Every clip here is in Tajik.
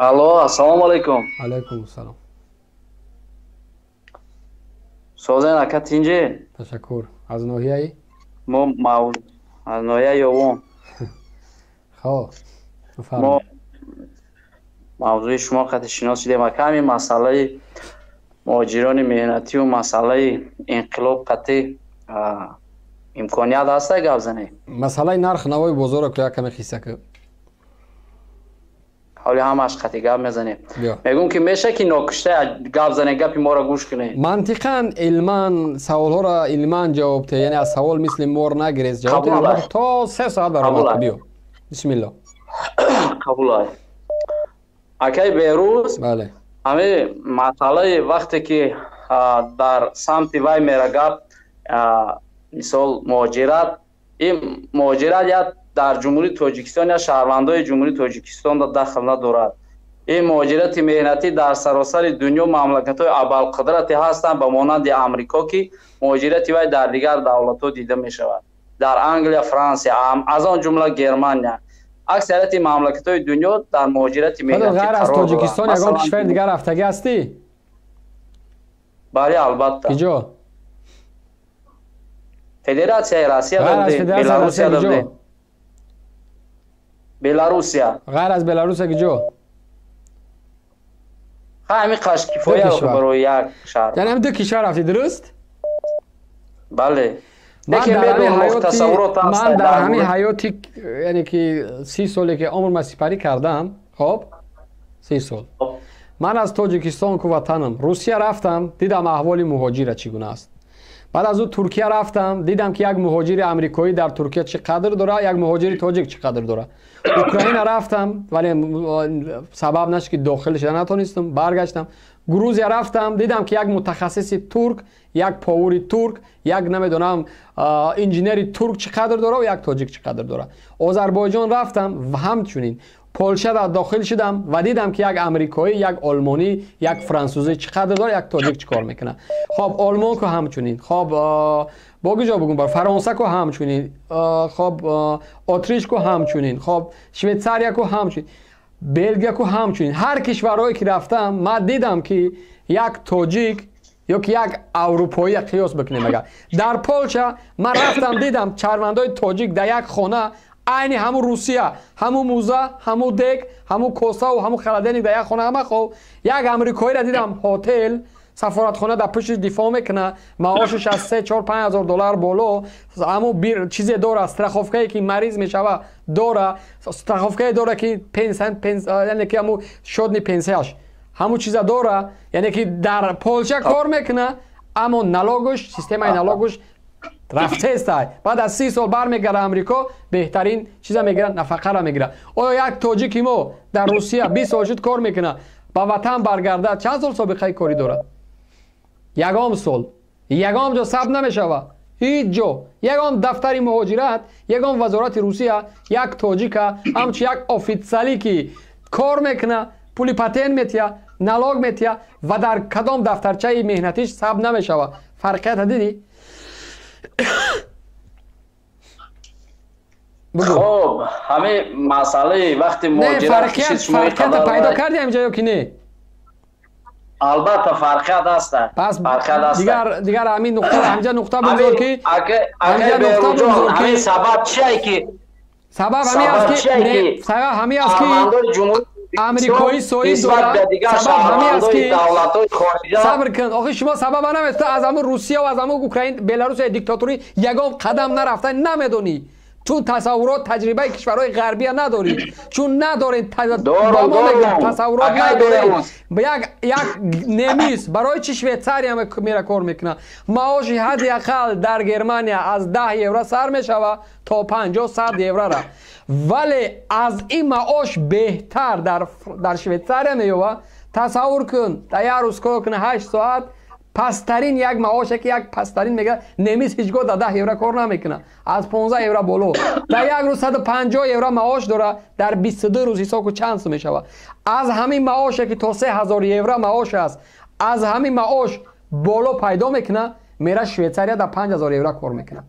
Алло, ассалому алайкум. Алайкум ассалом. Созен ака, тинҷе? Ташаккур. Аз ноҳияи? Мо аз ноҳияи Ёвон. Хоб. Мо мавзӯи шумо қати шинос шудем, ака. Ҳамин масъалаи муҳоҷирони меҳнатию масъалаи инқилоб қати имконият ҳаста гап занем? Масъалаи нарх навои бозорро ку як каме хисса ку. Ҳоли ҳамаш қати гап мезанем. Мегӯм, ки меша ки нокушта гап занем, гапи моро гӯш кунем. Мантиқан, илман саволҳоро илман ҷавоб те, яъне аз савол мисли мор нагирез, ҷавоб те, то 3 соат баромад. Биё, бисмилло. Қабул. Акай Беҳрӯз. Бале. Ҳамин масъалаи вақте ки дар самти вай мера гап, мисол, муҳоҷират, ин муҳоҷират як дар Ҷумҳурии Тоҷикистон я шаҳрвандои Ҷумҳурии Тоҷикистонро дахл надорад. Ин муҳоҷирати меҳнатӣ дар саросари дунё мамлакатҳои абарқудрате ҳастанд, ба монанди Амрико, ки муҳоҷирати вай дар дигар давлатҳо дида мешавад, дар Англия, Франсия, аз он ҷумла Германия, аксарияти мамлакатҳои дунё дар муҳоҷирати меҳнатӣ. Ғайр аз Тоҷикистон ягон кишвари дигар рафтагӣ ҳастӣ? Бале, албатта. Киҷо? Федератсияи Россия додем, Беларусия додем, Беларусия. Ғайр аз Беларусия киҷо? Ҳамин қаш кифоя барои як шаҳр. Яъне ҳамин ду кишвар рафтӣ, дуруст? Бале. Ман дар ҳамин ҳаёти, яъне ки 30 соле ки умр ма сипарӣ кардам, хоб, 30 сол ман аз Тоҷикистон ку ватанам Русия рафтам, дидам аҳволи муҳоҷира чӣ гуна аст. Баъд аз ӯ Туркия рафтам, дидам, ки як муҳоҷири амрикоӣ дар Туркия чӣ қадр дора, як муҳоҷири тоҷик чӣ қадр дора. Украина рафтам, вале сабаб нашуд, ки дохил шуда натонистам, баргаштам. Грузия рафтам, дидам, ки як мутахассиси турк, як повари турк, як намедонам инженери турк чӣ қадр дора ва як тоҷик чӣ қадр дора. Озарбойҷон рафтам ва ҳамчунин. Полшада дохил шудам ва дидам, ки як амрикоӣ, як олмонӣ, як франсузӣ чӣ қадр дора, як тоҷик чӣ кор мекунад. Хоб, Олмон ку ҳамчунин. Хоб, бо куҷо бугум бар, Фаронса ку ҳамчунин. Хоб, Отриш ку ҳамчунин. Хоб, Швейтсария ку ҳамчунин, Белгия ку ҳамчунин. Ҳар кишварҳое ки рафтам, ман дидам, ки як тоҷик ё ки як аврупоӣ қиёс бикунем. Агар дар Полша ман рафтам, дидам шаҳрвандои тоҷик дар як хона, айни ҳамун Русия, ҳамун муза, ҳамун дег, ҳамун косаву ҳамун холодильник дар як хона ҳама. Хоб, як амрикоиро дидам, ҳотел, сафоратхона дар пушти дифоъ мекуна, маошаш аз 3, 4, 5 ҳазор доллар боло, ҳамун чизе дора, страховкае ки мариз мешава дора, страховкае дора, ки яъне ки ҳамун шодни пенсияш, ҳамун чиза дора, яъне ки дар Полша кор мекуна, аммо налогуш, системаи налогуш рафтестай. Баъд аз 30 сол бармегарда Амрико, беҳтарин чиза мегирад, нафақара мегирад. Оё як тоҷики мо дар Русия 20 сол шуд кор мекунад, ба ватан баргардад, чанд сол собиқаи корӣ дорад? Ягон сол ягон ҷо сабт намешавад, ҳеҷ ҷо, ягон дафтари муҳоҷират, ягон вазорати Русия як тоҷика ҳамчун як официалӣ, ки кор мекунад, пули патент метиҳа, налог метиҳа ва дар кадом дафтарчаи меҳнатиш сабт намешавад. Фарқията дидӣ? Хоб, ҳамин масъалаи вақти муҳоҷират фарқията пайдо кардӣ ҳаминҷа ё ки не? Албатта, фарқият ҳаст. Пас дигар, дигар ҳамин нуқта, ҳаминҷа нуқта бигзор, ки ҳаминҷа нуқта бигзор, ки сабаб чие ки сабаб ҳамин аст ки, сабаб ҳамин аст, ки амрикоӣ соҳиб дорад. Сабаб ҳамин аст, ки сабр кун, охи шумо сабаба намедонед. Аз ҳамун Русия ва аз ҳамун Украин, Беларусия, диктатурӣ ягон қадам нарафта намедонӣ, чун тасаввурот, таҷрибаи кишварҳои ғарбия надорӣ, чун надорем тасаввурот надорем. Як немис барои чи Швейтсария мера кор мекунад? Маоши ҳадди ақал дар Германия аз 10 евро сар мешавад то 50, 100 еврора, вале аз ин маош беҳтар дар Швейтсария меёбад. Тасаввур кун, дар як рӯз кор куна 8 соат, пасттарин як маоше ки як пасттарин мегирад. Немис ҳеҷ гоҳ дар 10 евро кор намекунад, аз 15 евро боло. Дар як рӯз 150 евро маош дорад, дар 22 рӯз ҳисоб ку, чанд сум мешавад? Аз ҳамин маоше ки то 3000 евро маош аст, аз ҳамин маош боло пайдо мекунад, мера Швейтсария дар 5000 евро кор мекунад.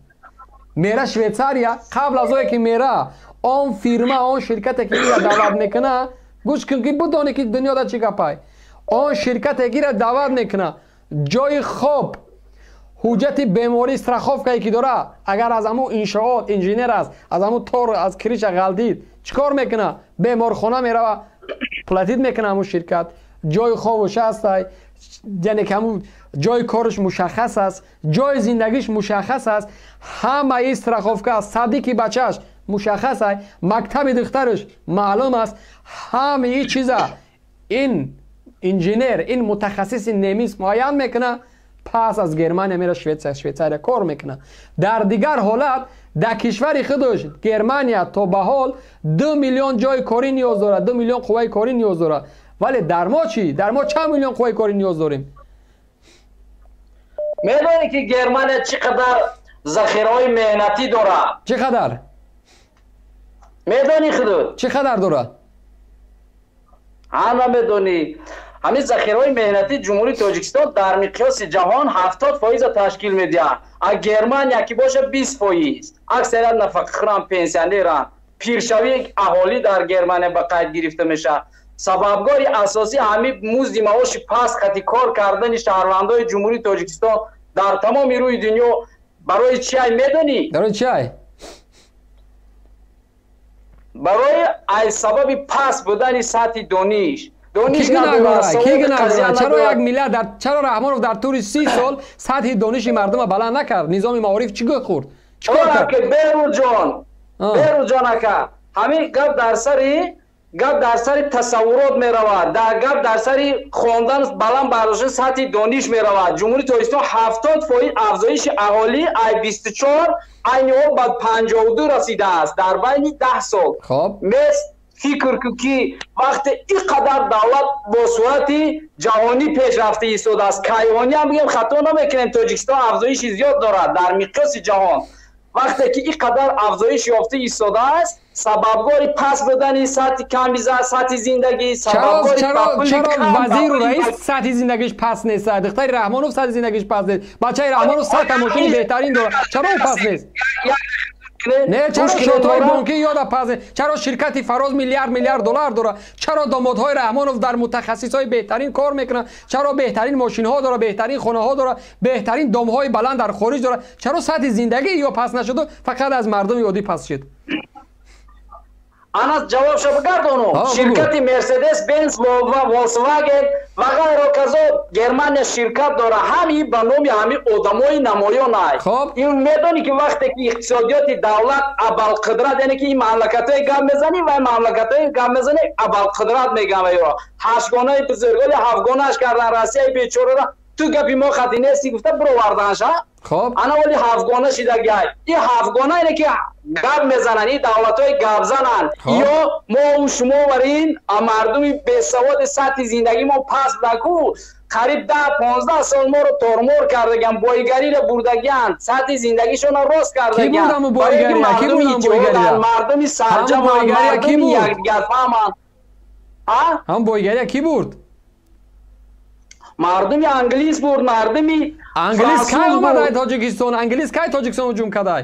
Мера Швейтсария, қабл аз оне ки мера, он фирма, он ширкате ки ира даъват мекунад. Гӯш кун, ки бидонӣ, ки дунёда чӣ гапай. Он ширкате гира даъват мекуна, ҷои хоб, ҳуҷҷати беморӣ, страховка е ки дора, агар аз ҳамун иншоот инженер аст, аз ҳамун тор, аз крыша ғалтид, чӣ кор мекуна? Беморхона мерава, платить мекуна ҳамун ширкат. Ҷои хобуш ҳастай, яъне ки ҳамун ҷои кораш мушаххас аст, ҷои зиндагиш мушаххас аст, ҳамаи страховка аст, садик и бачааш мушаххас аст, мактаби духтараш маълум аст. Ҳамаи чиза ин инженер, ин мутахассиси немис муайян мекуна. Пас аз Германия мера Швеция, Швейцария кор мекуна. Дар дигар ҳолат дар кишвари худаш Германия то ба ҳол 2 миллион ҷои корӣ ниёз дорад, 2 миллион қувваи корӣ ниёз дорад. Вале дар мо чӣ? Дар мо чанд миллион қувваи корӣ ниёз дорем? Медонӣ, ки Германия чӣ қадар захираҳои меҳнатӣ дорад? Чӣ қадар? Медонӣ худут? Чӣ қадар дорад? Ҳама медонӣ. Ҳамин захираҳои меҳнатии Ҷумҳурии Тоҷикистон дар миқёси ҷаҳон 70 фоиза ташкил медиҳад, а Германия ки боша, 20 фоиз. Аксарият нафақахӯранд, пенсионеранд. Пиршавии аҳолӣ дар Германия ба қайд гирифта мешавад. Сабабгори асосӣ ҳамин музди маоши паст хати кор кардани шаҳрвандои Ҷумҳурии Тоҷикистон дар тамоми рӯи дунё барои чиай, медонӣ? Барои чиай? Барои аз сабаби паст будани сатҳи дониш. Чаро як миллат, чаро Раҳмонов дар тӯли 30 сол сатҳи дониши мардума баланд накард? Низоми маориф чӣ гӯ хӯрд? Чикор кард? Беруҷон, Беруҷон ака, ҳамин гап дар сари тасаввурот меравад, дар гап дар сари хондан, баланд бардоштани сатҳи дониш меравад. Ҷумҳурии Тоҷикистон 70 фоиз афзоиши аҳолӣ ай 24 айни ҳол ба 52 расидааст дар байни 10 сол. Мес фикр кун, ки вақте ин қадар давлат бо суръати ҷаҳонӣ пешрафта истодааст, кайҳонӣ ҳам бигем, хато намекунем, Тоҷикистон афзоиши зиёд дорад дар миқёси ҷаҳон. Вақте ки ин қадар афзоиш ёфта истодааст, сабабгори паст будани сатҳи ками сатҳи зиндагӣ. Чаро вазиру раис сатҳи зиндагиш паст нест? Духтари Раҳмонов сатҳи зиндагиш паст нест, бачаи Раҳмонов сатҳа мошини беҳтарин дорад. Чаро ӯ паст нест? Не, чаро счёт ҳои бонкӣ ёда паст нест? Чаро ширкати Фароз миллиард миллиард доллар дорад? Чаро домодҳои Раҳмонов дар мутахассисҳои беҳтарин кор мекунанд? Чаро беҳтарин мошинҳо дорад, беҳтарин хонаҳо дорад, беҳтарин дом ҳои баланд дар хориҷ дорад? Чаро сатҳи зиндагии ё паст нашуду фақат аз мардуми оддӣ паст шуд? Ана, ҷавобшо бигардону. Ширкати Мерседес Бенз, Волксваген ва ғайро казо Германия ширкат дора, ҳами ба номи ҳами одамои намоён ай. Ин медонӣ, ки вақте ки иқтисодиёти давлат абарқудрат, яъне ки ин мамлакатҳои гап мезанӣ ва мамлакатҳои гап мезанӣ, абарқудрат мегам, ё ҳаштгонаи бузурголи ҳафтгонааш кардан Россияи бечорара, ту гапи мо хати нести гуфта бироварданша. Ана вали ҳафтгона шидагиай. Ин ҳафтгона ине ки гап мезананд, ин давлатҳои гапзананд. Ё мо шумо варин мардуми бесаводи сатҳи зиндагӣ мо паст наку, қариб 10-15 сол моро тормор кардагиан, боигариро бурдагианд, сатҳи зиндагишонро рост кардагианд. Мардуми сарҷаманд, мардуми якдигарфаҳманд. Ҳам боигария ки бурд? Мардуми англис бурд, мардуми Англис кай омадай Тоҷикистон? Англис кай Тоҷикистон ҳуҷум кардай?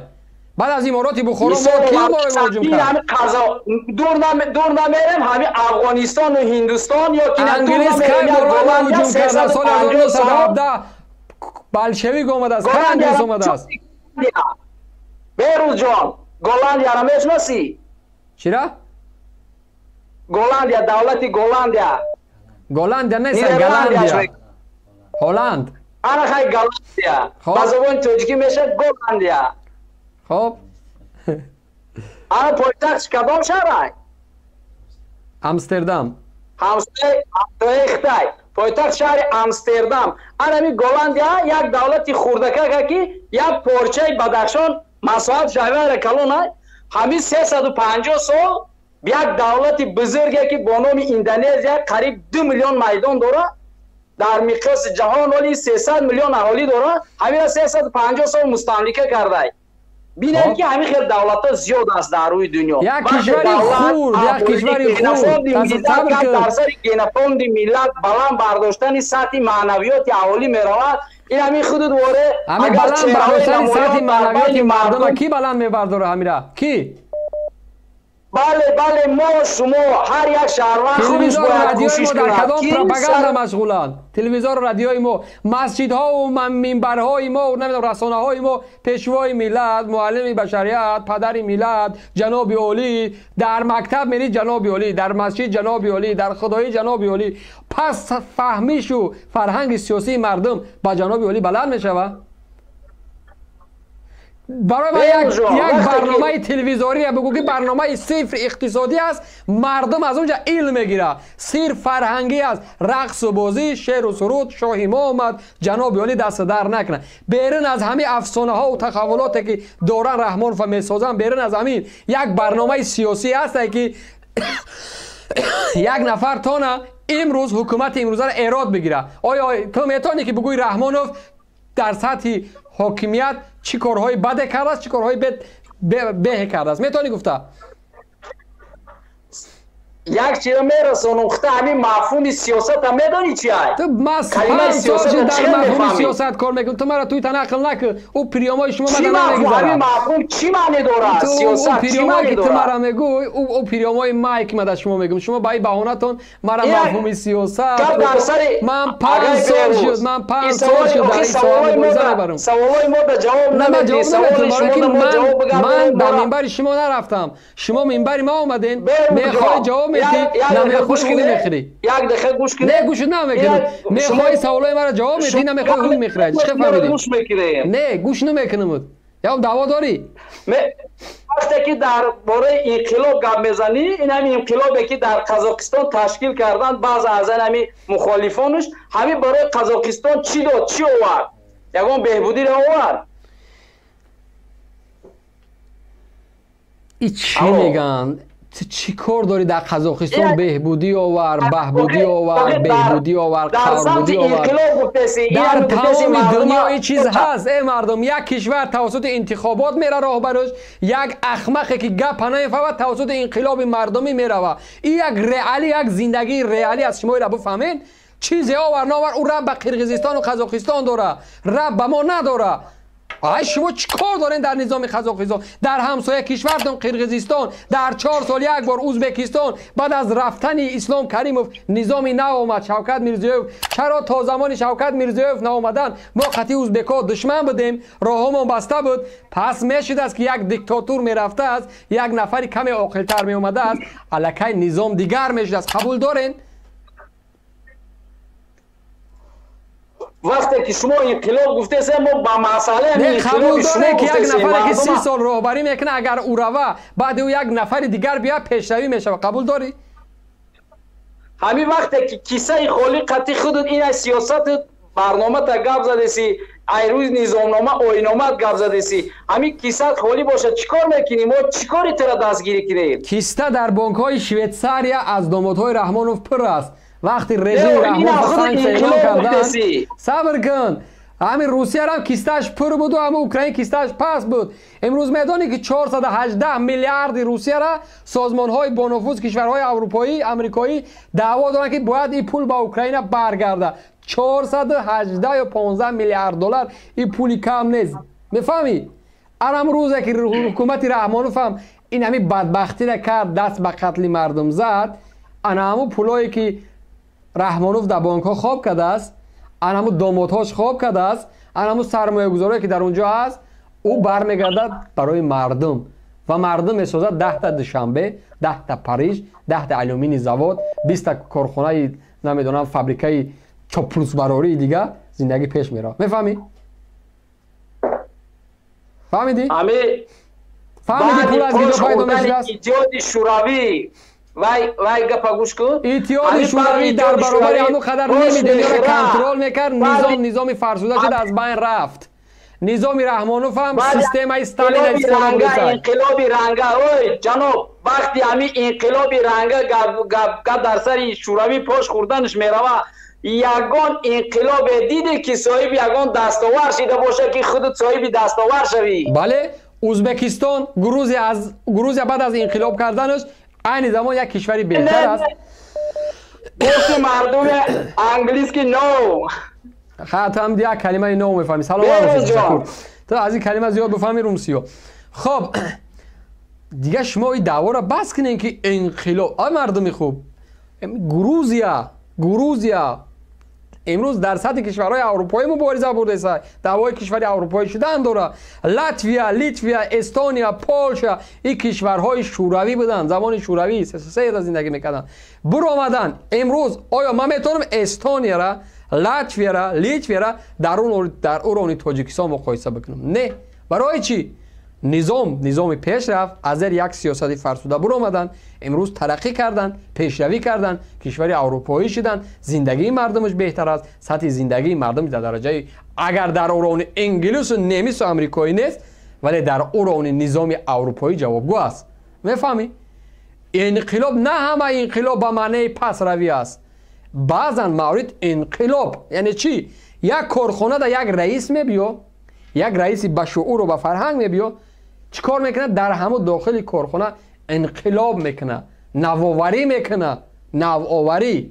Баъд аз Имороти Бухоро мо ки моро ҳуҷум кард? Дур намерем, ҳами Афғонистону Ҳиндустон ё ки Англис кай моро ҳуҷум карда? Соли 1917 болшевик омадааст. Кай англис омадааст? Берӯзҷон, Голландияро мешиносӣ? Чира? Голландия, давлати Голландия. Голландия нест, Голландия, Ҳолланд. Ана хай, Голландия ба забони тоҷикӣ мешавад Голландия. Ана, пойтахтш кадом шаҳрай? Амстердам. Ҳамсояи Хитай, пойтахт шаҳри Амстердам. Анами Голландия як давлати хурдакака, ки як порчаи Бадахшон масоҳат шаҳвара калона. Ҳамин 350 сол як давлати бузурге, ки бо номи Индонезия, қариб 2 миллион майдон дорад дар миқёси ҷаҳон, оли 300 миллион аҳолӣ дорад, ҳамина 350 сол мустамлика кардай. Бинед, ки ҳамин хел давлатҳо зиёд аст дар рӯи дунё. Як кишвари хурд, як кишвари хурд. Дар сари генофонди миллат баланд бардоштани сатҳи маънавиёти аҳолӣ меравад. Ин ҳамин худуд воре. Ҳамин баланд бардоштани сатҳи маънавиёти мардума ки баланд мебардора? Ҳамира ки? Бале, бале, мо шумо ҳар як шаҳрванд худаш бояд кӯшиш кунад. Дар кадом пропаганда машғуланд? Телевизору радиои мо, масҷидҳову минбарҳои мо, намедонам, расонаҳои мо, пешвои миллат, муаллими башарият, падари миллат, ҷаноби олӣ. Дар мактаб мерӣ, ҷаноби олӣ, дар масҷид ҷаноби олӣ, дар худоӣ ҷаноби олӣ. Пас фаҳмишу фарҳанги сиёсии мардум ба ҷаноби олӣ баланд мешавад? Барои ман як барномаи телевизорие бигӯ, ки барномаи сирф иқтисодӣ аст, мардум аз он ҷа илм мегирад, сирф фарҳангӣ аст, рақсу бозӣ, шеру суруд, шоҳи мо омад, ҷаноби олӣ, даст дар накунад. Берун аз ҳамин афсонаҳову тахаввулоте, ки доран Раҳмонова месозанд, берун аз ҳамин як барномаи сиёсӣ ҳасте, ки як нафар тона имрӯз ҳукумати имрӯзаро эрод бигирад? Оё ту метавонӣ, ки бигӯи Раҳмонов дар сатҳи ҳокимият чӣ корҳои баде кардааст, чӣ корҳои беҳе кардааст? Метавонӣ гуфта? Як чиро мерасонам, хута ҳамин мафҳуми сиёсата медонӣ чи ай? Ту ман 5 сол шуд дар мафҳуми сиёсат кор мекунам. Ту маро туй танақл накун. Ӯ приёмои шумо мада намегузарад. Ҳамин мафҳум чӣ маъне дорад? Сиёсат чӣ маъне дорад? Ту мара мегӯй, ӯ приёмои май, ки ман дар шумо мегӯм, шумо ба ин баҳонатон мара мафҳуми сиёсат. Ман 5 сол шуд, ман 5 сол шуд дар ин соҳа мубориза мебарам. Саволои мо да ҷавоб намедиҳӣ. Ман ба минбари шумо нарафтам, шумо минбари ма омаден. Мехоҳӣ, ҷавоб медиҳӣ, намехоҳӣ, ҳуй мехӯрӣ. Як дақиқа гӯш кунед. Не, гӯш намекунам. Мехоҳӣ, саволои маро ҷавоб медиҳӣ, намехоҳӣ, ҳуй мехӯрӣ. Чӣ фаҳмидӣ? Не, гӯш намекунам. Ям даъво дорӣ? Вақте ки дар бораи инқилоб гап мезанӣ, ин ҳамин инқилобе, ки дар Қазоқистон ташкил карданд баъзе аз ин ҳамин мухолифонаш, ҳамин барои Қазоқистон чӣ дод, чӣ овард? Ягон беҳбудиро овард? И чӣ мегӯянд? Чӣ кор дорӣ дар Қазоқистон беҳбудӣ овар, баҳбудӣ овар, беҳбудӣ овар, қарбудӣ овар? Дар тамоми дунё ин чиз ҳаст. Э мардум, як кишвар тавассути интихобот мера роҳбараш, як ахмақе, ки гапа намефаҳмад, тавассути инқилоби мардумӣ мерава. Ин як реалӣ, як зиндагии реалӣ аст. Шумо ира бифаҳмед. Чизе овар, наовар, ӯ раб ба Қирғизистону Қазоқистон дора, раб ба мо надора. Ай, шумо чӣ кор дорен дар низоми Қазоқистон, дар ҳамсоя кишвартон Қирғизистон, дар 4 сол як бор Узбекистон? Баъд аз рафтани Ислом Каримов низоми нав омад, Шавкат Мирзиёев. Чаро то замони Шавкат Мирзиёев наомадан мо қатъи узбекҳо душман будем, роҳҳомон баста буд? Пас мешудааст, ки як диктатур мерафтааст, як нафари каме оқилтар меомадааст, аллакай низом дигар мешудааст. Қабул дорен? Вақте ки шумо инқилоб гуфтесе, мо ба масъалаи қабул дорем, ки як нафаре, ки 30 сол роҳбарӣ мекунад, агар ӯ рава, баъди ӯ як нафари дигар биёяд, пешравӣ мешавад? Қабул дорӣ? Ҳамин вақте ки кисаи холӣ қатъи худут, ина сиёсату барномата гап задеси, ай рӯи низомнома, оиномаат гап задеси, ҳамин кисат холӣ бошад, чӣ кор мекунӣ? Мо чӣ кори тура дастгирӣ кунем? Киста дар бонкҳои Швейтсария аз домодҳои Раҳмонов пур аст. Вақти режими Раҳмонов санксия эълон карданд, сабр кун, ҳамин Русиярам кистааш пур буду, ҳама Украин кистааш паст буд. Имрӯз медонӣ, ки 418 миллиарди Русияра созмонҳои бонуфуз, кишварҳои аврупоӣ, амрикоӣ даъво доранд, ки бояд ин пул ба Украина баргардад. 418 ё 15 миллиард доллар, ин пули кам нест, мефаҳмӣ? Арам рӯзе ки ҳукумати Раҳмоновам ин ҳамин бадбахтира кард, даст ба қатли мардум зад, ана ҳамун пулое, ки Раҳмонов дар бонкҳо хоб кардааст, ана ҳамун домодҳош хоб кардааст, ана ҳамун сармоягузорое, ки дар он ҷо ҳаст, ӯ бармегардад барои мардум ва мардум месозад 10-та Душанбе, 10-та Париж, 10-та алюминий завод, 20-та корхонаи, намедонам, фабрикаи чоплусбарории дига. Зиндагӣ пеш меравад. Мефаҳмӣ? Фаҳмидӣ? Фаҳмидӣ, пул аз гидо пайдо мешудааст? Иттиҳоди Шӯравӣ, вай вай, гапа гӯш кун. Иттиҳоди Шӯравӣ дар баробари ҳамун қадар ними дунёро контрол мекард. Низом низоми фарсуда шуд, аз байн рафт. Низоми Раҳмонов ҳам системаи Сталина истифода бурда. Инқилоби ранга, ой ҷаноб, вақти ҳамин инқилоби ранга гап дар сари Шӯравӣ пош хӯрданаш мерава, ягон инқилобе диде, ки соҳиби ягон дастовар шида бошад, ки худат соҳиби дастовар шавӣ? Бале, Узбекистон, Грузия. Аз Грузия баъд аз инқилоб карданаш айни замон як кишвари беҳтар аст. Гуфти мардуми англиски: «No». Хатам як калимаи «no» мефаҳмӣ. Салом, ташаккур. Ту аз ин калима зиёд бифаҳми, румсиё. Хоб, Дигар шумо ин даъворо бас кунед, ки инқилоб. Ай мардуми хуб, Грузия имрӯз дар сатҳи кишварҳои аврупоӣ мубориза бурдааст, даъвои кишвари аврупоӣ шудан дорад. Латвия, Литвия, Эстония, Полша ин кишварҳои шӯравӣ буданд, замони шӯравӣ СССР зиндагӣ мекарданд, биромаданд. Имрӯз оё ман метавонам Эстонияра, Латвияра, Литвияра дар уровни Тоҷикистон муқоиса бикунам? Не. Барои чӣ? Низоми пеш рафт, аз зери як сиёсати фарсуда биромаданд, имрӯз тараққӣ карданд, пешравӣ карданд, кишвари аврупоӣ шуданд, зиндагии мардумаш беҳтар аст, сатҳи зиндагии мардум дар дараҷаи агар дар уровни инглису немису амрикоӣ нест, вале дар уровни низоми аврупоӣ ҷавобгӯ аст. Мефаҳмӣ? Инқилоб на ҳама инқилоб ба маънеи пасравӣ аст. Баъзан маврид инқилоб яъне чӣ? Як корхона дар як раис мебиё, як раиси ба шууру ба фарҳанг мебиё, чӣ кор мекунад? Дар ҳамон дохили корхона инқилоб мекунад, навоварӣ мекунад, навоварӣ.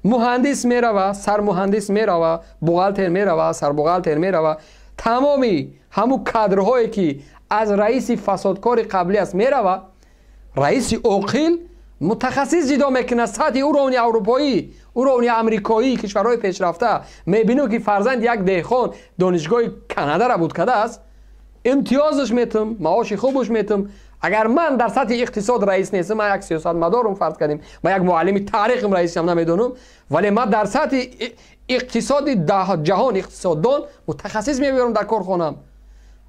Муҳандис мерава, сармуҳандис мерава, бухгалтер мерава, сарбухгалтер мерава, тамоми ҳамун кадрҳое ки аз раиси фасодкори қаблӣ аст мерава, раиси оқил мутахассис ҷидо мекунад сатҳи уровни аврупоӣ, уровни амрикоӣ, кишварҳои пешрафта. Мебинем ки фарзанд як деҳқон донишгоҳи Канадара буд кардааст, имтиёзш метам, маоши хубш метам. Агар ман дар сатҳи иқтисод раис нестам, ман як сиёсатмадорум фарз кардем, ман як муаллими таърихам раисам намедонам, вале ман дар сатҳи иқтисоди ҷаҳон иқтисоддон мутахассис мебиёрам дар корхонам.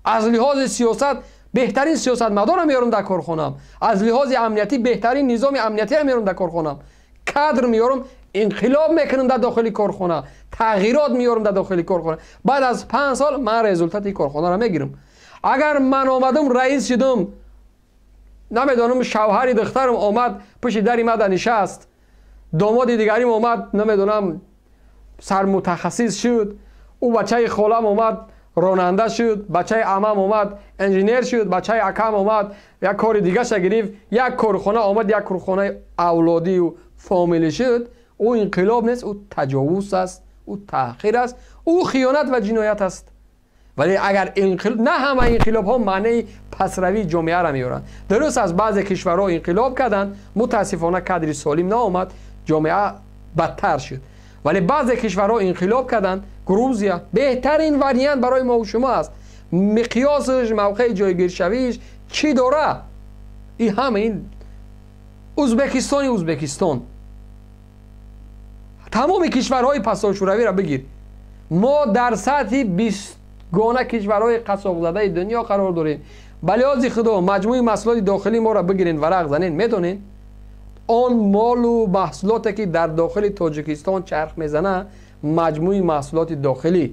Аз лиҳози сиёсат беҳтарин сиёсатмадорам меёрам дар корхонам, аз лиҳози амниятӣ беҳтарин низоми амниятиро меёрам дар корхонам, кадр меёрам, инқилоб мекунам дар дохили корхона, тағйирот меёрам дар дохили корхона. Баъд аз 5 сол ман результати корхонаро мегирам. Агар ман омадам раис шудам, намедонам шавҳари духтарам омад пушти дари мада нишаст, домоди дигарим омад намедонам сармутахассис шуд, ӯ бачаи холам омад ронанда шуд, бачаи амам омад инженер шуд, бачаи акам омад як кори дигаша гирифт, як корхона омад як корхонаи авлодию фомилӣ шуд. Ӯ инқилоб нест, ӯ таҷовуз аст, ӯ таҳқир аст, ӯ хиёнат ва ҷиноят аст. Вале агар на ҳама инқилобҳо маънеи пасравии ҷомеаро меоранд. Дуруст аст, баъзе кишварҳо инқилоб карданд, мутаассифона кадри солим наомад, ҷомеа бадтар шуд. Вале баъзе кишварҳо инқилоб карданд. Грузия беҳтарин вариант барои мо шумо аст. Миқёсаш, мавқеи ҷойгиршавиш чӣ дора? И ҳама ин Узбекистони Узбекистон, тамоми кишварҳои пасошӯравиро бигир, мо дар сатҳи 20 гона кишварҳои қасобзадаи дунё қарор дорем. Ба лиҳози худо маҷмӯи маҳсулоти дохилии моро бигирен, варақ занен, медонен он молу маҳсулоте ки дар дохили Тоҷикистон чарх мезана, маҷмӯи маҳсулоти дохилӣ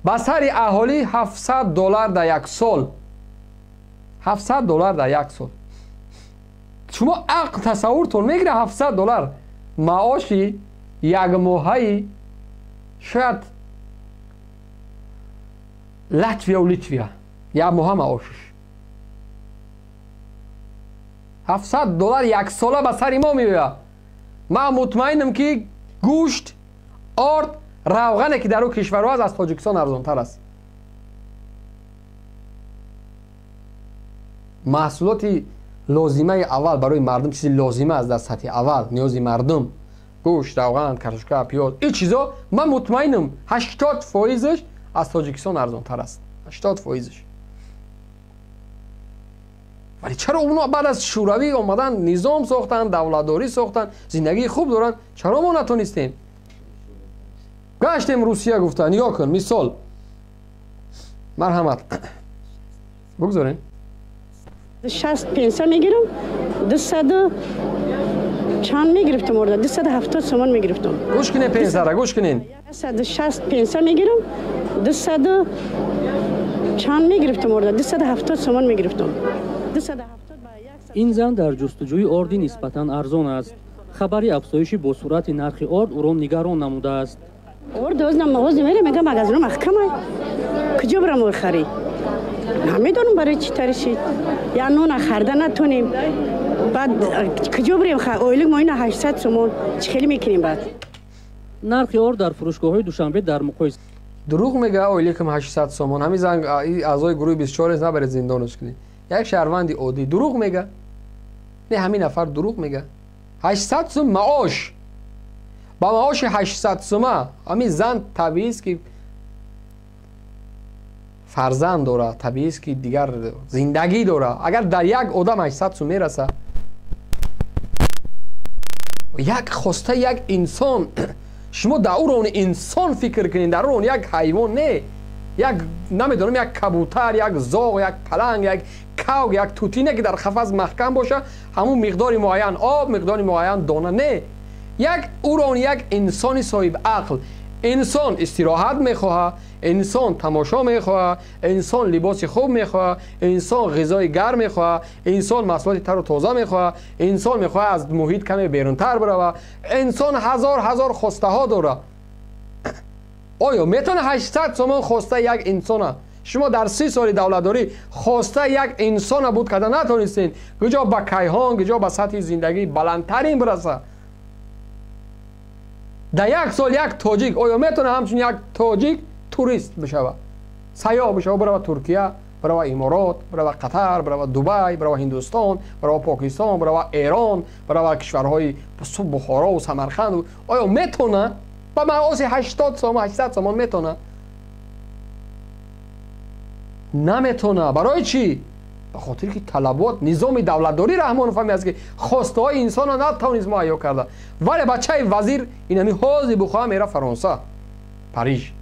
ба сари аҳолӣ $700 дар як сол, $700 дар як сол. Шумо ақл тасаввуртон мегирад $700 маоши якмоҳаи шояд Латвия Литвия як моҳа маошиш $700 як сола ба сари мо меояд. Ман мутмаинам ки гӯшт, орд, равғане ки дар ӯ кишварҳо аст аз Тоҷикистон арзонтар аст. Маҳсулоти лозимаи аввал барои мардум, чизи лозима аст дар сатҳи аввал, ниёзи мардум, гӯшт, равған, картошка, пиёз, ин чизо ман мутмаинам 80%-ш аз Тоҷикистон арзонтар аст. 80%-ш. Вале чаро онҳо баъд аз шӯравӣ омадан, низом сохтанд, давлатдорӣ сохтанд, зиндагии хуб доранд, чаро мо натонистем? Гаштем Русия, гуфта нигоҳ кун, мисол. Марҳамат. Бигзорем. 60 пенсия мегирам, 200 чанд мегирифтам орда, 270 сомон мегирифтам. Гӯш кунед пенсияра, гӯш кунед. 160 пенсия мегирам, 200 чанд мегирифтам орда, 270 сомон мегирифтам. Ин зан дар ҷустуҷӯи орди нисбатан арзон аст. Хабари афзоиши бо суръати нархи орд ӯро нигарон намудааст. Орд ҳозир мағоза мерам, мегам магазино маҳкамай. Куҷо барам ор харӣ? Намедонам барои чӣ тари шид. Я нона харда натонем. Баъд куҷо барем? Ойлик мо ина 800 сомон. Чӣ хеле мекунем баъд? Нархи орд дар фурӯшгоҳҳои Душанбе дар муқоиса дурӯғ мега, ойликам 800 сомон. Ҳамин зан аъзои гурӯҳи 24 набаред зиндонаш кунед. Як шаҳрванди оддӣ дурӯғ мега? Не, ҳамин нафар дурӯғ мега. 800 сум маош, ба маоши 800 сума ҳамин зан табиист ки фарзанд дора, табиист ки дигар зиндагӣ дора. Агар дар як одам 800 сум мераса, як хоста як инсон, шумо дар уровни инсон фикр кунед, дар уровни як ҳайвон не, як намедонам, як кабутар, як зоғ, як паланг, як кавг, як тутӣ не, ки дар қафас маҳкам боша, ҳамун миқдори муайян об, миқдори муайян дона, не, як уровни як инсони соҳиб ақл. Инсон истироҳат мехоҳад, инсон тамошо мехоҳад, инсон либоси хуб мехоҳад, инсон ғизои гарм мехоҳад, инсон маҳсулоти тару тоза мехоҳад, инсон мехоҳад аз муҳит каме берунтар баравад, инсон ҳазор ҳазор хостаҳо дорад. Оё метавонад 800 сомон хостаи як инсона? Шумо дар 30 соли давлатдорӣ хостаи як инсона буд карда натонистед, куҷо ба кайҳон, куҷо ба сатҳи зиндагии баландтарин бирасад. Дар як сол як тоҷик оё метавонад ҳамчун як тоҷик турист бишавад, сайёҳ бишавад, барава Туркия, барава Иморот, барава Қатар, барава Дубай, барава Ҳиндустон, барава Покистон, барава Эрон, барава кишварҳои Бухорову Самарқанд? Оё метавонад ба маоси 80 сомон, 800 сомон метавонад? Наметавонад. Барои чӣ? Ба хотире ки талабот низоми давлатдорӣ Раҳмонов ҳаме аст, ки хостаҳои инсонро натавонист муҳайё карда. Вале бачаи вазир инами ҳозир бухоҳа мера Фаронса, Париж,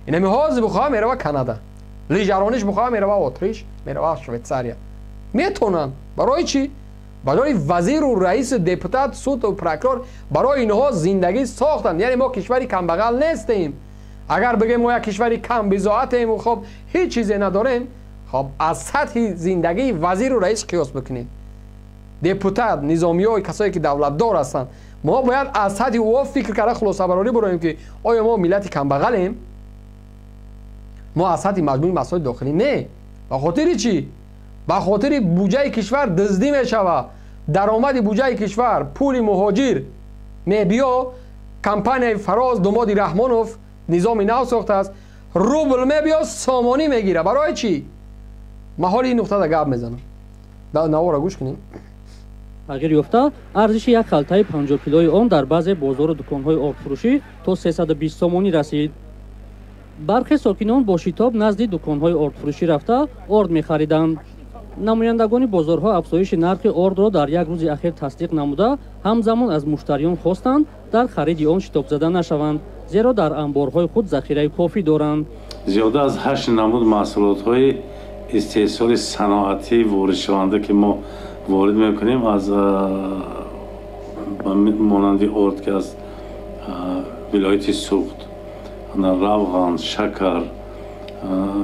инами ҳозир бухоҳа мерава Канада, лижарониш бухоҳа мерава Отриш, мерава Швейтсария. Метавонанд. Барои чӣ? Барои вазиру раису депутат, суду прокурор, барои инҳо зиндагӣ сохтанд. Яъне мо кишвари камбағал нестем. Агар бигӯем мо як кишвари камбизоатем, хоб ҳеҷ чизе надорем, хоб аз сатҳи зиндагии вазиру раис қиёс бикунед. Депутат, низомиҳо, касое ки давлатдор ҳастанд, мо бояд аз сатҳи ӯ фикр карда хулосабарорӣ бароем, ки оё мо миллати камбағалем? Мо аз сатҳи маҷмӯи маҳсулоти дохилӣ не. Ба хотири чӣ? Ба хотири буҷаи кишвар дуздӣ мешавад. Даромади буҷаи кишвар, пули муҳоҷир мебиё, компанияи Фароз, домоди Раҳмонов низоми нав сохтааст, рубл мебиё, сомонӣ мегира. Барои чӣ? Ман ҳоли ин нуқтада гап мезанам. Навора гӯш кунем. Тағйир ёфта, арзиши як халтаи 50 килои он дар баъзе бозору дуконҳои ордфурӯшӣ то 320 сомонӣ расид. Бархе сокинон бо шитоб назди дуконҳои ордфурӯшӣ рафта орд мехариданд. Намояндагони бозорҳо афзоиши нархи ордро дар як рӯзи ахир тасдиқ намуда, ҳамзамон аз муштариён хостанд дар хариди он шитобзада нашаванд, зеро дар анборҳои худ захираи кофӣ доранд. Зиёда аз 8 намуд маҳсулотҳои истеҳсоли саноатӣ воридшаванда, ки мо ворид мекунем, аз монанди орд, ки аз вилояти Суғд, равған, шакар,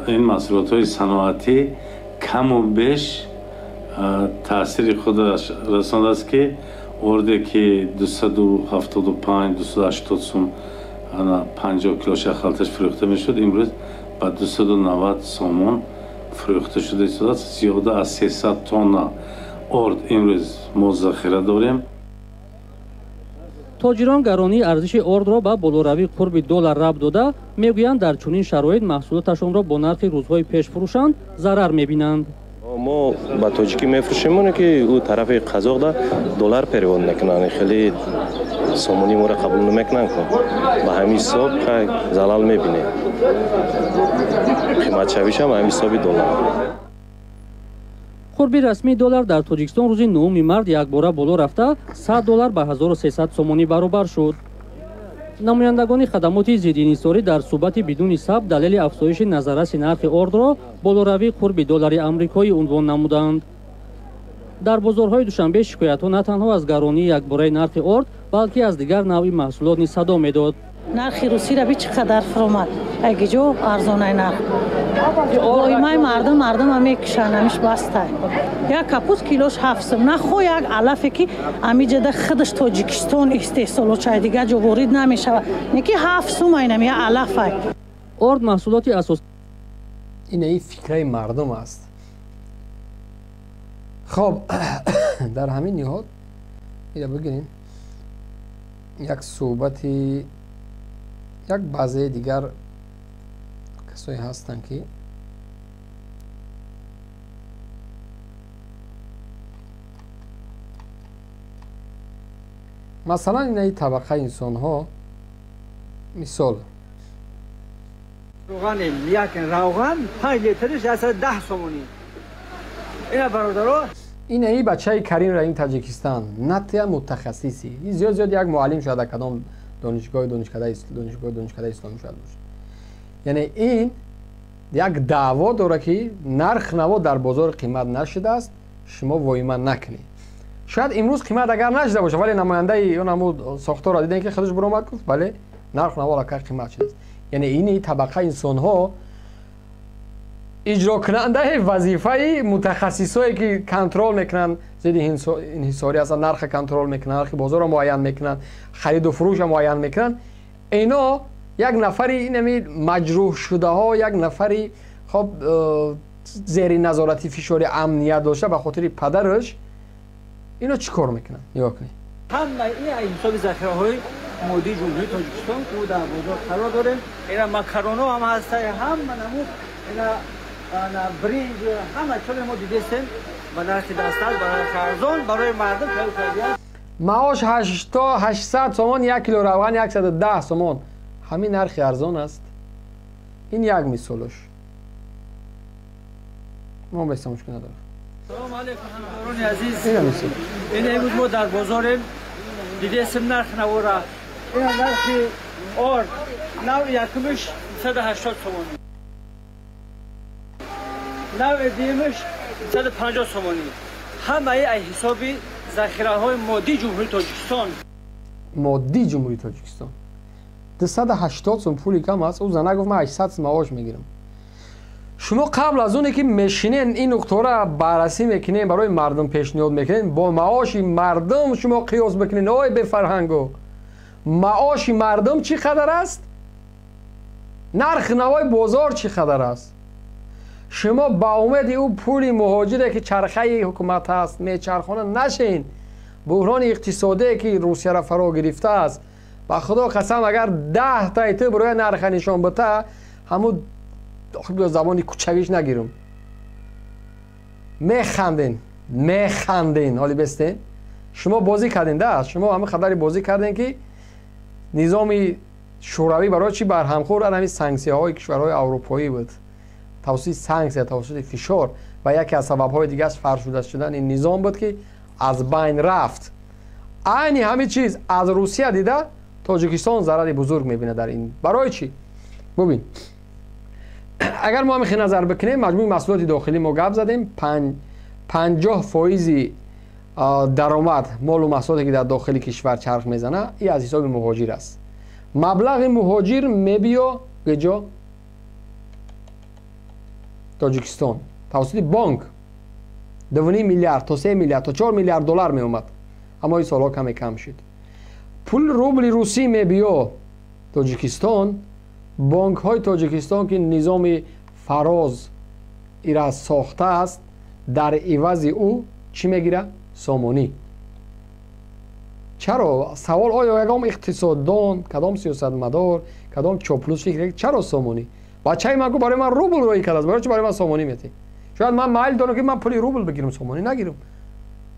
ин маҳсулотҳои саноатӣ каму беш таъсири худаш расондааст, ки орде ки 275, 280 сум 50 килоша халташ фурӯхта мешуд, имрӯз ба 290 сомон фурӯхта шуда истодааст. Зиёда аз 300 тонна орд имрӯз мо захира дорем. Тоҷирон гаронии арзиши ордро ба болоравии қурби доллар рабт дода, мегӯянд дар чунин шароит маҳсулоташонро бо нархи рӯзҳои пеш фурӯшанд зарар мебинанд. Мо ба тоҷикӣ мефурӯшем, оне ки ӯ тарафи қазоқда доллар перевод мекунанд, хеле сомонӣ моро қабул намекунанд. Ба ҳамин ҳисоб залал мебинем, қиматшавишам ҳамин ҳисоби доллар. Қурби расмии доллар дар Тоҷикистон рӯзи 9 март якбора боло рафта 100 доллар ба 1300 сомонӣ баробар шуд. Намояндагони хадамоти зиддиинҳисорӣ дар суҳбати бидуни сабт далели афзоиши назарраси нархи ордро болоравии қурби доллари амрикоӣ унвон намуданд. Дар бозорҳои Душанбе шикоятҳо на танҳо аз гаронии якбораи нархи орд, балки аз дигар навъи маҳсулот низ садо медод. Нархи русиро би чӣ қадар фуромад, агиҷо арзонай нарх. Лоимаи мардум мардума мекушанд, ҳамиш бастай. Як капуст килош 7 сум. Нахо як алафе ки амиҷада худаш Тоҷикистон истеҳсолот шавад, дигар ҷо ворид намешавад. Не ки 7 сум айнам як алафай. Орд маҳсулоти асос. Ин ин фикраи мардум аст. Хоб, дар ҳамин ниҳод ира бигирем як суҳбати як баъзеи дигар касое ҳастанд, ки Масалан, инаи табақаи инсонҳо, мисол, равған, як равған 5 литриш 110 сомонӣ. Ина, бародаро. Инаи бачаи Карим Раим, Таҷикистан, натия мутахассиси, зиёд зиёд як муаллим шояд, кадом донишгоҳи донишгоҳи исломӣ шояд бошад. Яъне ин як даъво дорад, ки нарх наво дар бозор қимат нашудааст, шумо воима накунед. Шояд имрӯз қимат агар нашуда бошад, вале намояндаи он ҳамун сохторро дидем, ки худаш буромад, гуфт: бале, нарх наво аллакай қимат шудааст. Яъне ини табақа инсонҳо, иҷрокунандаи вазифаи мутахассисое, ки контрол мекунанд, зидди инҳисорӣ ҳастанд, нарха контрол мекунанд, нархи бозорро муайян мекунанд, хариду фурӯшро муайян мекунанд, ино як нафари инами маҷрӯҳшудаҳо, як нафари хоб зери назорати фишори амният дошта ба хотири падараш, ино чӣ кор мекунанд? Нигоҳ кунед. Ҳама ин ҳисоби захираҳои моддии Ҷумҳурии Тоҷикистон, ки дар бозор қарор дорем. Ина макароно ҳам ҳаста, ҳама намуд, ина бринҷ, ҳама чизе мо дидестем, ба нархи дастад, ба нархи арзон барои мардум тайёр кардиям. Маош 800 сомон, 1 кило равған 110 сомон, ҳамин нархи арзон аст. Ин як мисолаш, мо беса мушкил надорам. Салому алейкум, ҳамкорони азиз. Ин имрӯз мо дар бозорем, дидесем нарх навора. Ина нархи орд, навъи якумиш 180 сомонӣ, навъи дуюмиш 150 сомонӣ. Ҳамаи ай ҳисоби захираҳои моддии Ҷумҳурии Тоҷикистон. Моддии Ҷумҳурии Тоҷикистон. 280 сом пули кам аст? Ӯ зана гуфт: ман 800 сом маош мегирам. Шумо қабл аз оне ки мешинен, ин нуқтаҳоро баррасӣ мекунем, барои мардум пешниҳод мекунем, бо маоши мардум шумо қиёс бикунед. Ой, бефарҳанго, маоши мардум чӣ қадар аст, нархи навои бозор чӣ қадар аст? Шумо ба умеди ӯ пули муҳоҷире, ки чархаи ҳукумат аст, мечархона нашин. Буҳрони иқтисодие, ки Русияро фаро гирифтааст, ба Худо қасам, агар 10 таи ту барои нарха нишон бита, ҳамун забони кучагиш нагирум, механден, механден. Ҳоли бестен, шумо бозӣ карден да, шумо ҳамин қадари бозӣ карден, ки низоми шӯравӣ барои чӣ барҳам хӯрд? Ҳамин санксияҳои кишварҳои аврупоӣ буд. Тавассути санксия, тавассути фишор ва яке аз сабабҳои дигараш фаршуда шудани низом буд, ки аз байн рафт. Айни ҳамин чиз аз Русия дида, Тоҷикистон зарари бузург мебинад дар ин. Барои чӣ? Бубин, агар мо ҳамин назар бикунем, маҷмӯи маҳсулоти дохилӣ мо гап задем, 50 фоизи даромад, молу маҳсулоте, ки дар дохили кишвар чарх мезана, и аз ҳисоби муҳоҷир аст. Маблағи муҳоҷир мебиё геҷо? Тоҷикистон тавассути бонк 2,5 миллиард то 3 миллиард то 4 миллиард доллар меомад, аммо ин солҳо каме кам шуд. Пул рубли русӣ мебиё Тоҷикистон. Бонкҳои Тоҷикистон, ки низоми фароз ира сохтааст, дар ивази ӯ чӣ мегирад? Сомонӣ. Чаро? Савол: оё ягон иқтисоддон, кадом сиёсатмадор, кадом чоплус фикр, чаро сомонӣ? Бачаи ман гуфт: барои ман рубл роӣ кардааст, барои чӣ барои ман сомонӣ метӣ? Шояд ман майл дорам, ки ман пули рубл бигирам, сомонӣ нагирам.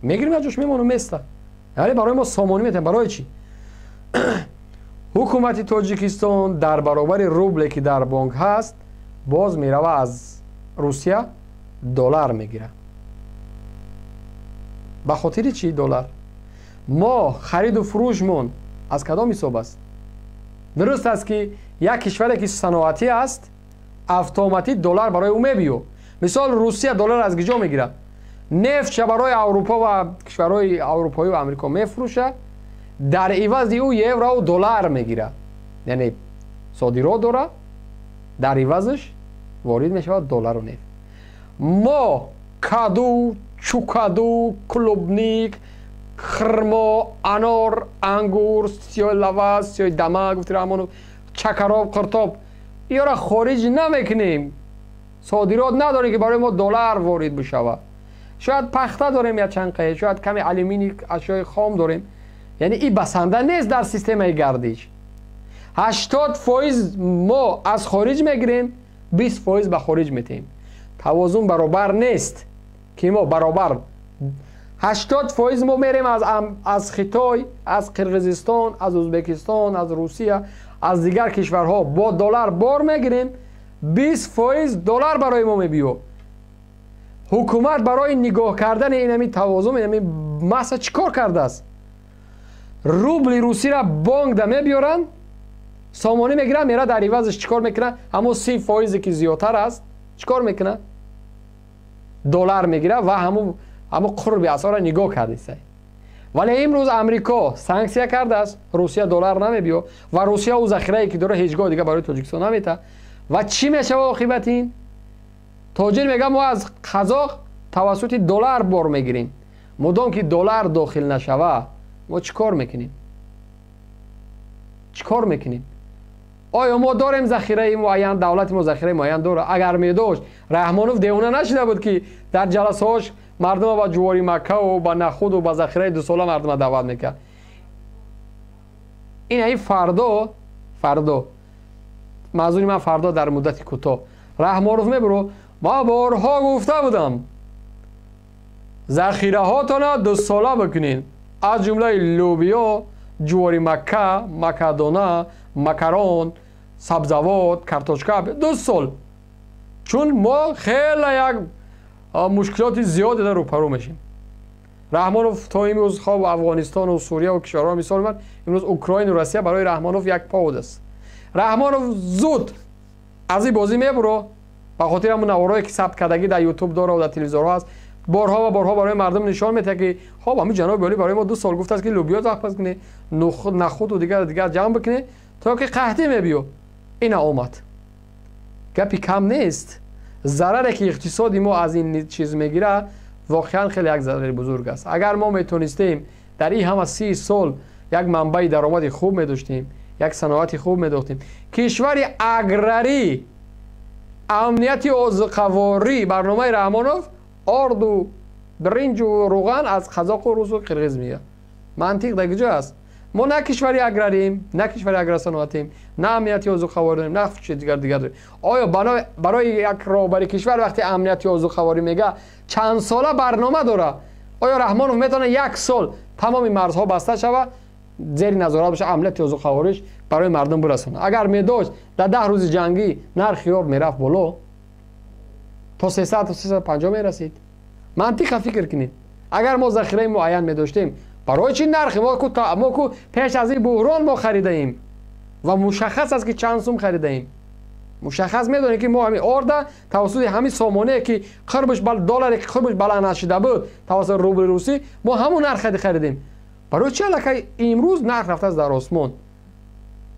Мегирам, як ҷош мемонам, места, яъне барои мо сомонӣ метиҳам, барои чӣ? Ҳукумати Тоҷикистон дар баробари рубле, ки дар бонк ҳаст, боз мерава, аз Русия доллар мегирад. Ба хотири чӣ доллар? Мо хариду фурӯшмон аз кадом ҳисоб аст? Дуруст аст, ки як кишваре, ки саноатӣ аст, автоматӣ доллар барои ӯ мебиё. Мисол, Русия доллар аз киҷо мегирад? Нефтша барои Аврупо ва кишварҳои аврупоӣ ва Амрико мефурӯшад, дар ивази ӯ еврову доллар мегирад, яъне содирот дорад, дар ивазаш ворид мешавад доллару нефт. Мо каду, чукаду, клубника, хурмо, анор, ангур, сиёи лаваз, сиёи дама, гуфти Раҳмонов, чакароб, қуртоб, иёра хориҷ намекунем, содирот надорем, ки барои мо доллар ворид бишавад. Шояд пахта дорем якчанд қае, шояд каме алюминий, ашёи хом дорем, яъне и басанда нест дар системаи гардиш. 80% мо аз хориҷ мегирем, 20% ба хориҷ метиҳем. Тавозун баробар нест, ки мо баробар 80% мо мерем аз Хитой, аз Қирғизистон, аз Ӯзбекистон, аз Русия, аз дигар кишварҳо бо доллар бор мегирем, 20% доллар барои мо мебиё. Ҳукумат барои нигоҳ кардани инами тавозун, инами масса чӣ кор кардааст? Рубли русиро бонкда мебиёранд, сомонӣ мегиранд, мера дар ивазаш чӣ кор мекунад? Ҳамон 30%-е ки зиёдтар аст, чӣ кор мекунад? Доллар мегирад ва ҳамон қурби асъорро нигоҳ кардиста. Вале имрӯз Амрико санксия кардааст, Русия доллар намебиё ва Русия ӯ захирае ки дорад ҳеҷ гоҳ дига барои Тоҷикистон наметаҳад. Ва чӣ мешавад оқибати ин? Тоҷир мегӯяд, мо аз қазоқ тавассути доллар бор мегирем. Мудом ки доллар дохил нашава, мо чӣ кор мекунем? Чӣ кор мекунем? Оё мо дорем захираи муайян? Давлати мо захираи муайян дорад? Агар медошт, Раҳмонов девона нашида буд, ки дар ҷаласаҳош мардума ба ҷувори маккаву ба нахуду ба захираи дусола мардума даъват мекард. Ин аи фардо, манзури ман фардо дар муддати кӯтоҳ, Раҳмонов мебуро, ма борҳо гуфта будам, захираҳотона дусола бикунед, аз ҷумлаи лӯбиё, ҷувори макка, макадона, макарон, сабзавот, картошка, 2 сол. Чун мо хеле як мушкилоти зиёде дар рӯпарӯ мешем. Раҳмонов то имрӯз хоб Афғонистону Сурия ва кишварҳоро мисол меорад, имрӯз Украину Россия барои Раҳмонов як повод аст. Раҳмонов зуд аз ин бозӣ мебуро, ба хотири ҳамон наворое ки сабт кардагӣ дар Ютуб дора ва дар телевизорҳо аст, борҳо ва борҳо барои мардум нишон медиҳад, ки хоб ҳамин ҷаноби олӣ барои мо 2 сол гуфтааст, ки лӯбиё захпаз кунед, нахуду дигар дигар ҷамъ бикунед, то ки қаҳтӣ мебиё. Ина омад. Гапи кам нест. Зараре ки иқтисоди мо аз ин чиз мегирад, воқеан хеле як зарари бузург аст. Агар мо метонистем дар ин ҳама 30 сол як манбаи даромади хуб медоштем, як саноати хуб медохтем, кишвари аграрӣ, амнияти озуқаворӣ, барномаи Раҳмонов орду, бринҷу руған аз қазоқу русу қирғиз меояд. Мантиқ дар куҷо аст? Мо на кишвари аграрем, на кишвари агросаноатем, на амнияти озуқаворӣ дорем, на чиз дигар дигар дорем. Оё барои як роҳбари кишвар вақте амнияти озуқаворӣ мега, чанд сола барнома дорад? Оё Раҳмонов метавонад 1 сол тамоми марзҳо баста шавад, зери назорат бошад, амнияти озуқавориш барои мардум бирасонад? Агар медошт, дар 10 рӯзи ҷангӣ нархи орд мерафт боло, то 300 то 350 мерасид. Мантиқа фикр кунед. Агар мо захираи муайян медоштем, барои чӣ нархи мо ку пеш аз ин буҳрон мо харидаем ва мушаххас аст, ки чанд сум харидаем. Мушаххас медонем, ки мо ҳамин орда тавассути ҳамин сомонае, ки қурбиш долларе ки қурбиш баланд нашида буд, тавассути рубли русӣ мо ҳамон нарх харидем. Барои чӣ аллакай имрӯз нарх рафтааст дар осмон?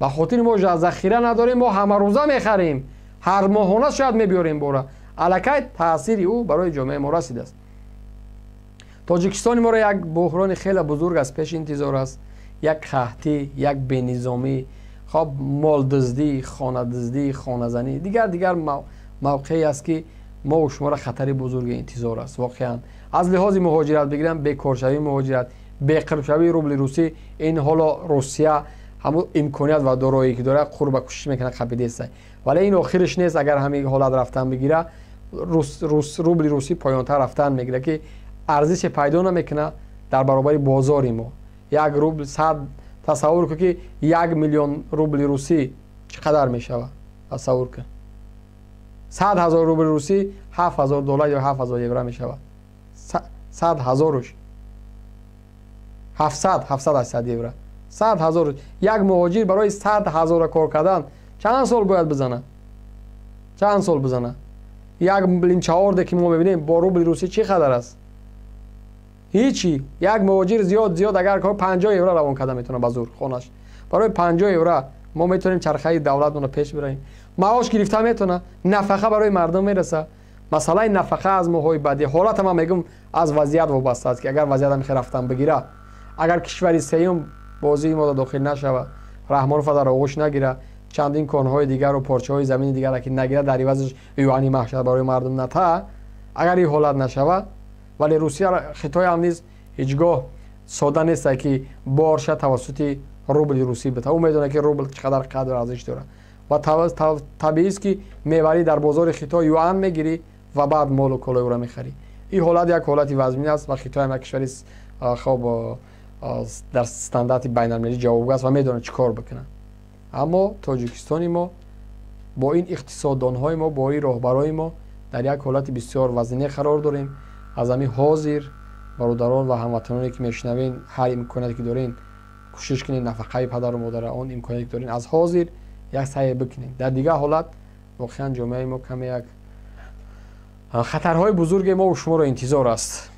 Ба хотири мо захира надорем, мо ҳамарӯза мехарем, ҳар моҳона шояд мебиёрем бора. Аллакай таъсири ӯ барои ҷомеаи мо расидааст. Тоҷикистони моро як буҳрони хеле бузург аз пеш интизор аст. Як қаҳтӣ, як бенизомӣ, хоб молдуздӣ, хонадуздӣ, хоназанӣ, дигар дигар мавқеи аст, ки мо шуморо хатари бузурги интизор аст. Воқеан аз лиҳози муҳоҷират бигирам, бекоршавии муҳоҷират, беқирбшавии рубли русӣ, ин ҳоло Русия ҳамон имконият ва дороие ки дорад қурба кӯшиш мекунад қапидеста. Вале ин охириш нест. Агар ҳамин ҳолат рафтан бигира, рубли русӣ поёнтар рафтан мегирад, ки арзише пайдо намекунад дар баробари бозори мо. 1 рубл 100, тасаввур кун, ки 1 миллион рубли русӣ чӣ қадар мешавад? Тасаввур кун. 100 ҳазор рубли русӣ 7000 доллар ё 7000 евро мешавад. 100 ҳазоруш 700, 700 евро. 100 ҳазор. Як муҳоҷир барои 100 ҳазора кор кардан чанд сол бояд бизанад? Чанд сол бизанад? Як лимчаорде ки мо мебинем бо рубли русӣ чӣ қадар аст? Ҳичи. Як муҳоҷир зиёд агар кор 50 евро равон карда метавонад ба зур хонаш. Барои 50 евро мо метавонем чархаи давлатмонро пеш бирем. Маош гирифта метавонад, нафақа барои мардум мерасад. Масъалаи нафақа аз моҳҳои баъдӣ, ҳолата ман мегӯм, аз вазъият вобаста аст, ки агар вазъият ҳам рафтан бигирад, агар кишвари сеюм бозии мода дохил нашавад, Раҳмонов дар оғӯш нагирад, чандин конҳои дигару порчаҳои замини дигарро ки нагирад, дар ивазаш юани маҳшар барои мардум натаҳад, агар ин ҳолат нашавад, вале Русия, Хитой ҳам низ ҳеҷ гоҳ сода нест, ки борша тавассути рубли русӣ битавад. Ӯ медонад, ки рубл чӣ қадар қадру арзиш дорад ва табиист, ки меварӣ дар бозори Хитой юан мегирӣ ва баъд молу колои ӯро мехарӣ. Ин ҳолат як ҳолати вазмин аст ва Хитой ҳам як кишвари, хоб, дар стандарти байналмилалӣ ҷавобгӯ аст ва медонад, чӣ кор бикунад. Аммо Тоҷикистони мо бо ин иқтисоддонҳои мо, бо ин роҳбарои мо дар як ҳолати бисёр вазине қарор дорем. Аз ҳамин ҳозир, бародарон ва ҳамватаноне, ки мешунавен, ҳар имконияте ки дорен, кӯшиш кунед нафақаи падару модара, он имконияте ки дорен, аз ҳозир як саъе бикунед. Дар дигар ҳолат воқеан ҷомеаи мо каме як хатарҳои бузурге мо шуморо интизор аст.